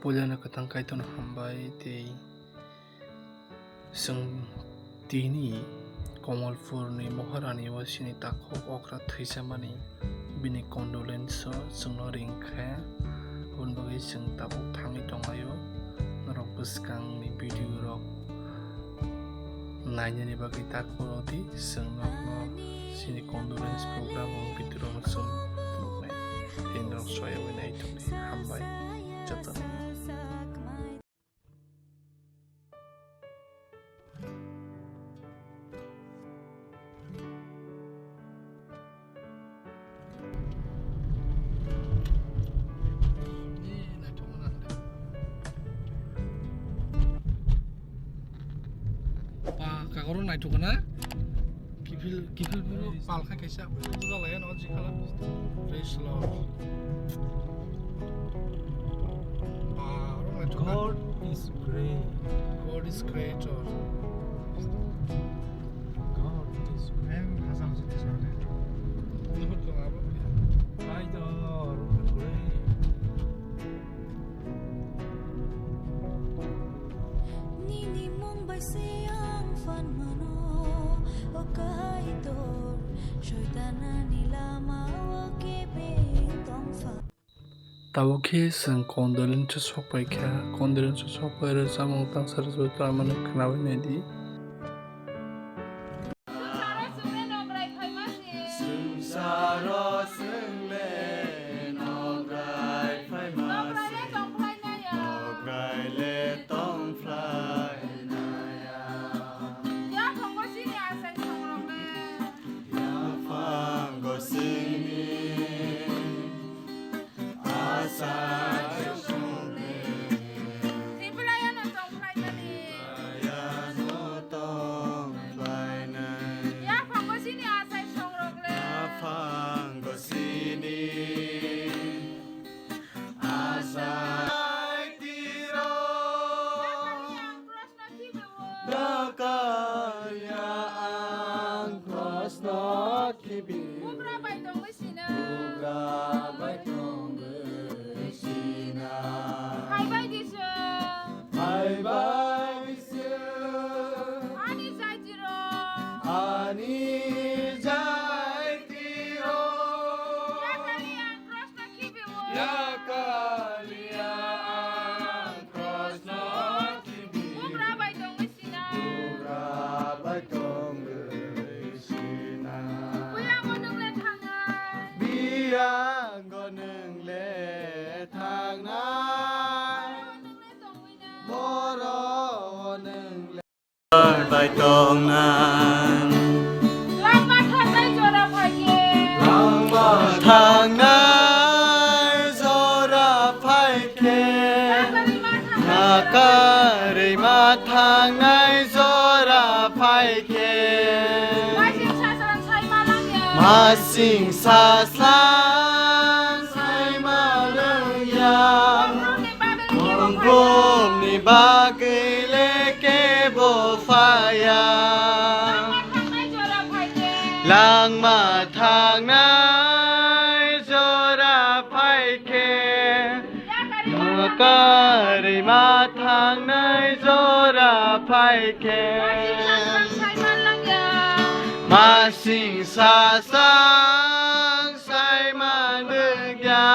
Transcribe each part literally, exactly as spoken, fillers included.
Puilano kwthang Kaitorno hambai tei chwng tini Kamalpurni Maharani o chini takhuk okra thwisamani bini condolence o chwngno ring kha. Aboni bagwi chwng tabuk thangwi tonglaio. Norok bwskangni video rok nainani bagwi ta khoro di, chwng nokno chini condolence program o video rok chwng phunuknai. Tei norok soyagwi nai tongdi. Hambai jotono. Ba, kagoro naithok na? Kiphil, kiphil buru palkha kaisa. Bujalaya no jikhala. Praise Lord. Ba, oro naithok na? God is great. God is creator. God is great. Em, hasam sute sare. Nihut ko abo. Kaitor great. Nini mung bai se ang phan mano, o Kaitor, soitan ani lama o kebeng tong phan. Tabuk khe chwng condolence o sok pai kha, condolence o sok pai rw chamung tangsa rw chamung tangsa rw chamung khwnawi nai di. Swngcharo chwngno nograi phaima se. Swngcharo chwngle nograi phaima se. Nograi le tongphlai naya. Nograi le tongphlai naya. Yaphango chini asai songrok le. Yaphango chini asai songrok le. Tripura yano tongphlai mani. Yaphango chini asai songrok le. Yaphango chini asai tiro. Yakari ang krosno khibiwo. Yakari ang krosno khibiwo. Bugra bai tongwi sina. Bugra bai tongwi sina. Phaibai di se. Phaibai di se. Ani jaitiro. Ani jaitiro. Yakari ang krosno khibiwo. Yakari ang krosno khibiwo. Bugra bai tongwi sina. Bugra bai tongwi sina. Buyango nwng le thangnai. Buyango nwng le thangnai. Boro nwng le tongwi nai. Boro nwng le bai tongnai. Langma thangnai jora phaikhe. Langma thangnai jora phaikhe. Yakarwi ma thangnai. Yakarwi ma thangnai jora phaikhe. Masing saslang saima langya. Masing saslang saima langya. Mongrumni bagwi le kebo phaya. Langma thangnai jora phaikhe. Langma thangnai jora phaikhe. Yakarwi ma thangnai jora phaikhe. Masing saslang saima langya.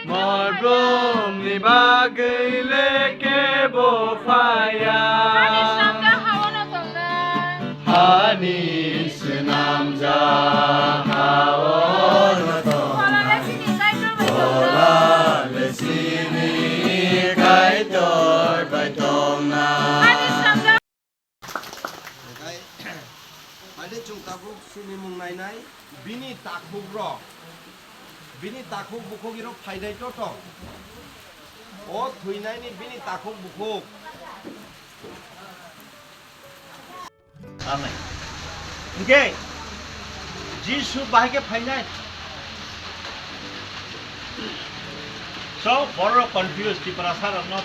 Mongrumni bagwi le kebo phaya. Hani swnamjak ha-o no tongnai. Hani swnamjak ha-o no tongnai. Phola le chini Kaitor bai tongnai. Phola le chini Kaitor bai tongnai. Hani swnamjak. Hai de chwng tabuk chini mung nainai, bini takhuk rok, bini takhuk bukhuk irok phainai to tong. O thwinaini bini takhuk bukhuk. Amen. Hingke Jisu bahai khe phainai. So, borok confuse, Tiprasa rokno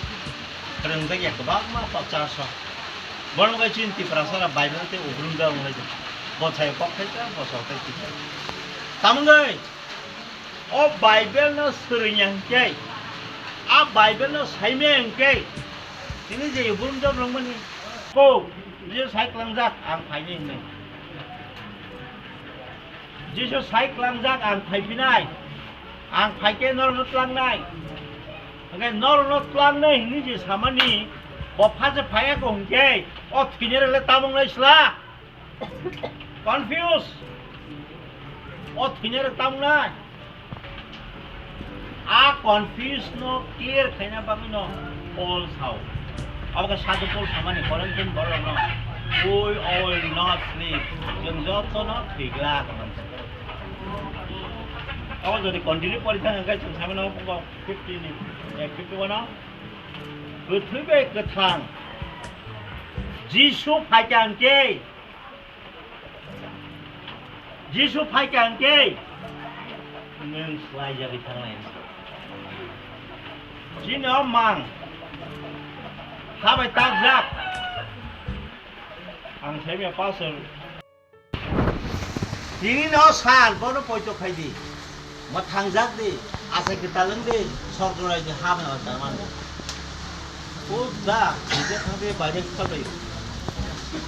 phwrwngjak ya kwbangma pa church o. Borok bai chini Tiprasa rok Bible tei ugrung da wnglaijak. Bo chai kok khai ta, bo chai kok khai ta. Tamungwi, o Bible no swrwngya hwnkhe, A Bible no saime hwnkhe, tini je burum job rwngmani. Ko, Jisu sai klangjak, ang phaini hwnwi. Jisu sai klangjak, ang phaiphinai. Ang phaikhe norokno tlangnai. Hwnkhe norokno tlangnai hwnwi je samani, bo phaje phaiya ko hwnkhe, o thwinai rokle tamung nai sla. Confuse. O thwinai rok tamung nai. A confuse no clear khaina bagwi no Paul sao. Abo khe sadhu Paul samani Corinthian borok no, "We all not sleep." Chwng joto no thwigla hwnwi. Abo jodi continue pori thang hwnkhe chwng samani abo fifty ni, eh, fifty one o. Kwthwi bai kwthang. Jisu phaikha hwnkhe. Jisu phaikha hwnkhe nwng swlaijagwi thangnai. Chini o mang ha bai takjak. Ang saimya pastor. Tini no sal, bono poito khai di. Mwthangjak di, asai kwtal wng di, sorgo raijwni ha bai order mano. O da, nijak thang di, baire kha bai.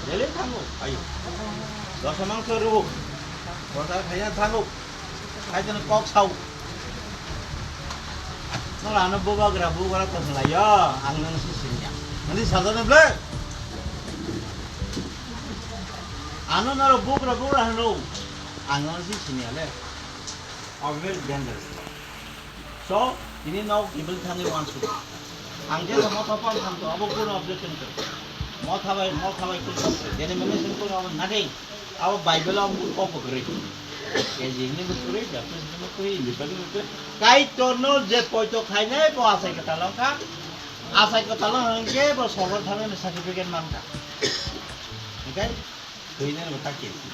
Dele thango, ayo. Dosa mangso rw. Dosa khaya thango. Khai jano kok sao. Nang ano bubagra bugra to hwnlai yo, ang nang si sini ya. Nang di sajana ble. Ano naro bugra bugra hano, ang nang si sini ya le. Always dangerous. So, tini nok table thangwi wansuk. Ang je motha pan thang to, abo kuno objection to. Motha bai, motha bai kuno objection. Denomination kuno abo nothing. Abo Bible o kok kwrwi. K G ni bo kwrwi, Baptist ni bo kwrwi, Independent ni bo kwrwi. Kaitor no je poito khainai bo asai kwtal wngkha. Asai kwtal wngkhe bo sorgo thangmani certificate mankha. Hwnkhe, thwinani bo ta kesi.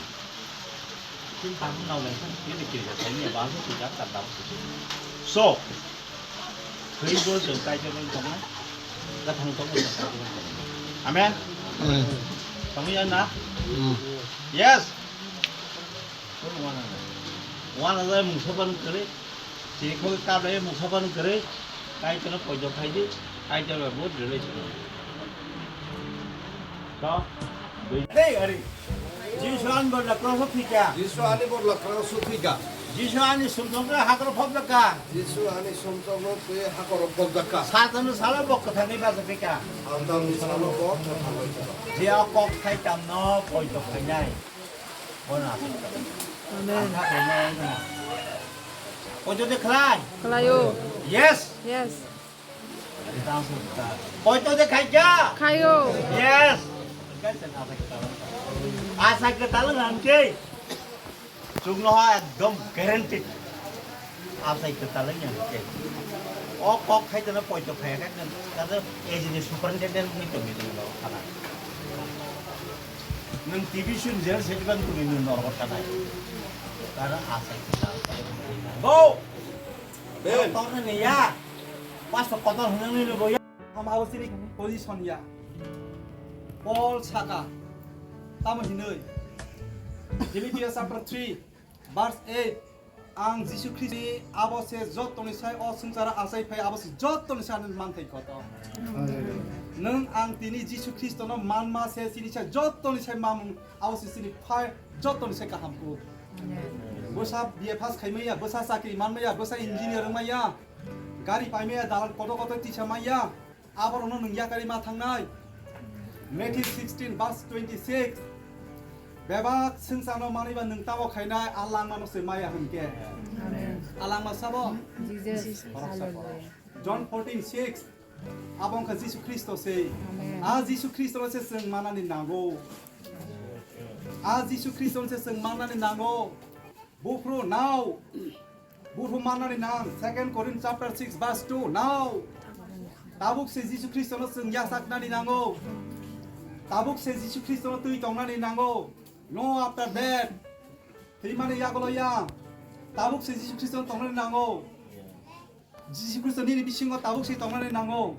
Chini tabuk nao lai kha, chini kiri kha, saini ya, bahasa sujak, tak dawa sujak. So, thwi bo chwng Kaitor bai tongna, kwthang tongo chwng Kaitor bai tongna. Amen? Amen. Tongwi ya na? Mm. Yes. Wana, wana jai mungsa ban kwrwi. Chini khogwi kablai mungsa ban kwrwi. Kaitor no poito khai di. Kaitor bai bo relation. To, dei ari. Jisu ani borla cross o thwikha. Jisu ani borla cross o thwikha. Jisu ani sumsokno hakoro phobjakha. Jisu ani sumsokno twi hakoro phobjakha. Satano salo bo kwthangwi bachaphikha. Satano salo bo kwthangwi bachaphikha. Je o kok thai tamno poito khainai. Bono aswk. Amen. Ang kha khainai wngkha. Poito de khlai? Khlaio. Yes. Yes. Poito de khaikha? Khaio. Yes. Asai kwtal wng khe. Chwngno ha ekdom guaranteed. Asai kwtal wng khe. O kok khai tene poito khai khe, kaje A G ni superintendent ni tongwi tongwi thana. Nwng T V sun jel sediban tongwi nwng norok thana. Karon asai kwtal. Go! Amen. Torna niya. Pastor kotor hwnwi nini boya. Ham abo chini position ya. Paul saka. Tamo hinwi. Philippians chapter three, verse eight. Ang Jisu Khristo ni abo se jotoni sai o swngchara achai phai abo se jotoni sai ani manthai kotor. Nwng ang tini Jisu Khristo no manma se chini sai jotoni sai mamung abo se chini phai jotoni sai kaham kuk. Bwsa B A pass khaimaya, bwsa chakri manmaya, bwsa engineer wngmaya, gari paimaya, dalan kotor kotor tisa maya, aborokno nwng yakarwi ma thangnai. Matthew sixteen verse twenty-six. Bebak swngcharno manwiba nwng tamo khainai, a langmano se maya hwnkhe. Amen. A langma sabo? Jesus. Borok sa borok. Hallelujah. John fourteen six. Abo wngkha Jisu Khristo se. Amen. A Jisu Khristono se chwng manani nango. A Jisu Khristono se chwng manani nango. Buphuru nao. Buphuru manani nang. Second Corinth chapter six verse two. Nao. Tabuk se Jisu Khristono chwng yachaknani nango. Tabuk se Jisu Khristono twi tongnani nango. No after death. Thwimani yagulo ya. Tabuk se Jisu Khristono tongnani nango. Jisu Khristo nini bisingo tabuk se tongnani nango.